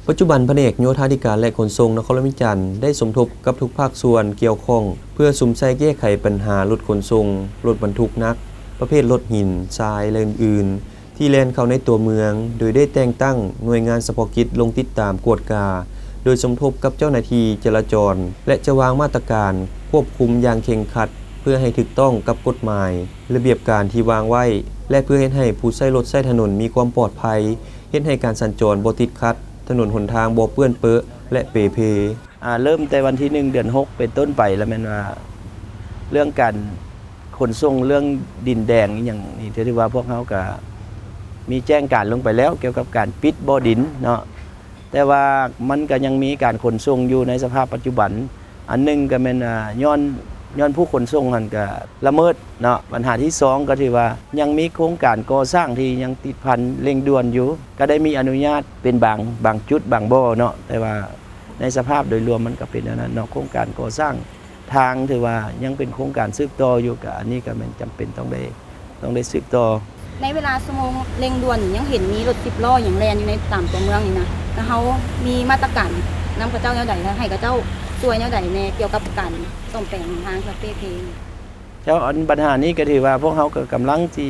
ປັດຈຸບັນ ພະແນກໂຍທາທິການ ແລະ ຂົນສົ່ງນະຄອນຫຼວງວຽງຈັນ ໄດ້ສົມທົບກັບທຸກພາກສ່ວນກ່ຽວຂ້ອງ ເພື່ອສຸມໃສ່ແກ້ໄຂບັນຫາລົດຂົນສົ່ງ, ລົດບັນທຸກໜັກ ປະເພດລົດຫີນ, ຊາຍ ແລະ ອື່ນໆ ທີ່ແລ່ນເຂົ້າໃນຕົວເມືອງ, ໂດຍໄດ້ແຕ່ງຕັ້ງໜ່ວຍງານສະເພາະກິດລົງຕິດຕາມກວດກາ ໂດຍສົມທົບກັບເຈົ້າໜ້າທີ່ຈະລາຈອນ ແລະ ຈະວາງມາດຕະການຄວບຄຸມຢ່າງເຄັ່ງຄັດ ເພື່ອໃຫ້ຖືກຕ້ອງກັບກົດໝາຍ, ລະບຽບການທີ່ວາງໄວ້ ແລະ ເພື່ອເຮັດໃຫ້ຜູ້ໃຊ້ລົດໃຊ້ຖະໜົນມີຄວາມປອດໄພ, ເຮັດໃຫ້ການສັນຈອນບໍ່ຕິດຂັດ, ຖະໜົນຫົນທາງບໍ່ເປື້ອນເປິ ແລະ ເປເພ. ອ່າ ເລີ່ມແຕ່ວັນທີໜຶ່ງ ເດືອນຫົກ ເປັນຕົ້ນໄປ ລະແມ່ນວ່າ ເລື່ອງການຂົນສົ່ງ ເລື່ອງດິນແດງອີ່ຫຍັງນີ້ ຖືວ່າພວກເຮົາກະມີແຈ້ງການລົງໄປແລ້ວ ກ່ຽວກັບການປິດບໍ່ດິນເນາະ, ແຕ່ວ່າມັນກະຍັງມີການຂົນສົ່ງຢູ່ໃນສະພາບປັດຈຸບັນ. ອັນໜຶ່ງກະແມ່ນ ອ່າ ຍ້ອນ ຍ້ອນຜູ້ຂົນສົ່ງຫັ້ນກະລະເມີດເນາະ. ບັນຫາທີສອງກະຖືວ່າຍັງມີໂຄງການກໍ່ສ້າງທີ່ຍັງຕິດພັນເລັ່ງດ່ວນຢູ່ ກະໄດ້ມີອະນຸຍາດເປັນບາງ ບາງຈຸດບາງບໍ່ເນາະ, ແຕ່ວ່າໃນສະພາບໂດຍລວມມັນກະເປັນແນວນັ້ນເນາະ. ໂຄງການກໍ່ສ້າງທາງຖືວ່າຍັງເປັນໂຄງການສືບຕໍ່ຢູ່ ກະອັນນີ້ກະແມ່ນຈຳເປັນຕ້ອງໄດ້ ຕ້ອງໄດ້ສືບຕໍ່. ໃນເວລາຊົ່ວໂມງເລັ່ງດ່ວນນີ້ ຍັງເຫັນມີລົດສິບລໍ້ຫຍັງແລ່ນຢູ່ໃນຕາມຕົວເມືອງນີ້ນະ, ແລ້ວເຮົາມີມາດຕະການນຳເຂົາເຈົ້າແນວໃດ ແລະ ໃຫ້ເຂົາເຈົ້າຊ່ວຍແນວໃດແດ່ ກ່ຽວກັບການສ້ອມແປງຫົນທາງ ແລະ ເປເພ? ເຈົ້າ ອັນບັນຫານີ້ກະຖືວ່າພວກເຮົາກະກຳລັງຊິ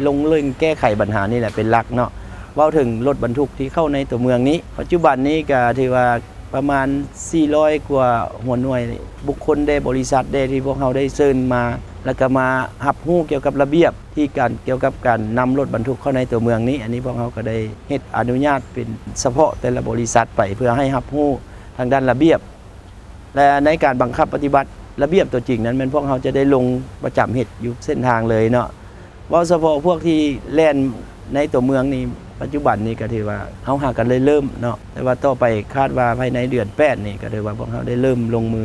ລົງເລັ່ງແກ້ໄຂບັນຫານີ້ແຫຼະເປັນຫຼັກເນາະ. ເວົ້າເຖິງລົດບັນທຸກທີ່ເຂົ້າໃນຕົວເມືອງນີ້ ປັດຈຸບັນນີ້ກະຖືວ່າ ປະມານສີ່ຮ້ອຍກວ່າຫົວໜ່ວຍ ບຸກຄົນແດ່ ບໍລິສັດແດ່ ທີ່ພວກເຮົາໄດ້ເຊີນມາ ແລ້ວກະມາຮັບຮູ້ກ່ຽວກັບລະບຽບທີ່ການ ກ່ຽວກັບການນຳລົດບັນທຸກເຂົ້າໃນຕົວເມືອງນີ້. ອັນນີ້ພວກເຮົາກະໄດ້ເຮັດອະນຸຍາດເປັນສະເພາະແຕ່ລະບໍລິສັດໄປ ເພື່ອໃຫ້ຮັບຮູ້ທາງດ້ານລະບຽບ ແລະ ໃນການບັງຄັບປະຕິບັດລະບຽບຕົວຈິງນັ້ນ ແມ່ນພວກເຮົາຈະໄດ້ລົງປະຈຳເຮັດຢູ່ເສັ້ນທາງເລີຍເນາະ. ເວົ້າສະເພາະພວກທີ່ແລ່ນໃນຕົວເມືອງນີ້ ປັດຈຸບັນນີ້ກະຖືວ່າເຮົາຫາກະໄດ້ເລີ່ມເນາະ, ແຕ່ວ່າຕໍ່ໄປຄາດວ່າພາຍໃນເດືອນແປດນີ້ ກະຖືວ່າພວກເຮົາໄດ້ເລີ່ມລົງມື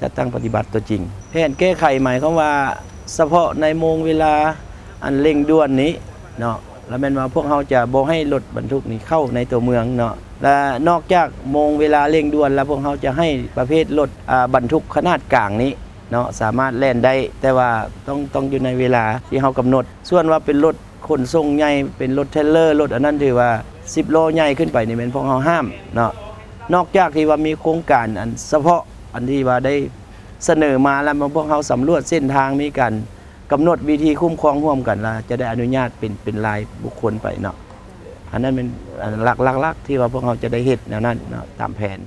ຈັດຕັ້ງປະຕິບັດຕົວຈິງ. ແຜນແກ້ໄຂໝາຍຄວາມວ່າ ສະເພາະໃນໂມງເວລາອັນເລັ່ງດ່ວນນີ້ເນາະ ລະແມ່ນວ່າພວກເຮົາຈະບໍ່ໃຫ້ລົດບັນທຸກນີ້ເຂົ້າໃນຕົວເມືອງເນາະ, ລະນອກຈາກໂມງເວລາເລັ່ງດ່ວນລະ ພວກເຮົາຈະໃຫ້ປະເພດລົດ ອ່າ ບັນທຸກຂະໜາດກາງນີ້ ເນາະ ສາມາດແລ່ນໄດ້ ແຕ່ວ່າຕ້ອງ ຕ້ອງຢູ່ໃນເວລາທີ່ເຮົາກຳນົດ. ສ່ວນວ່າເປັນລົດຂົນສົ່ງໃຫຍ່ ເປັນລົດເທຣລເລີ ລົດອັນນັ້ນ ຖືວ່າສິບລໍ້ໃຫຍ່ຂຶ້ນໄປນີ້ ແມ່ນພວກເຮົາຫ້າມເນາະ. ນອກຈາກທີ່ວ່າມີໂຄງການອັນສະເພາະ ອັນທີ່ວ່າໄດ້ສະເໜີມາ ແລ້ວພວກເຮົາສຳຫຼວດເສັ້ນທາງ ມີການກຳນົດວິທີຄຸ້ມຄອງຮ່ວມກັນ ລະຈະໄດ້ອະນຸຍາດເປັນ ເປັນລາຍບຸກຄົນໄປເນາະ. ອັນນັ້ນແມ່ນ ອັນຫຼັກໆ ທີ່ວ່າພວກເຮົາຈະໄດ້ເຮັດແນວນັ້ນເນາະ ຕາມແຜນ.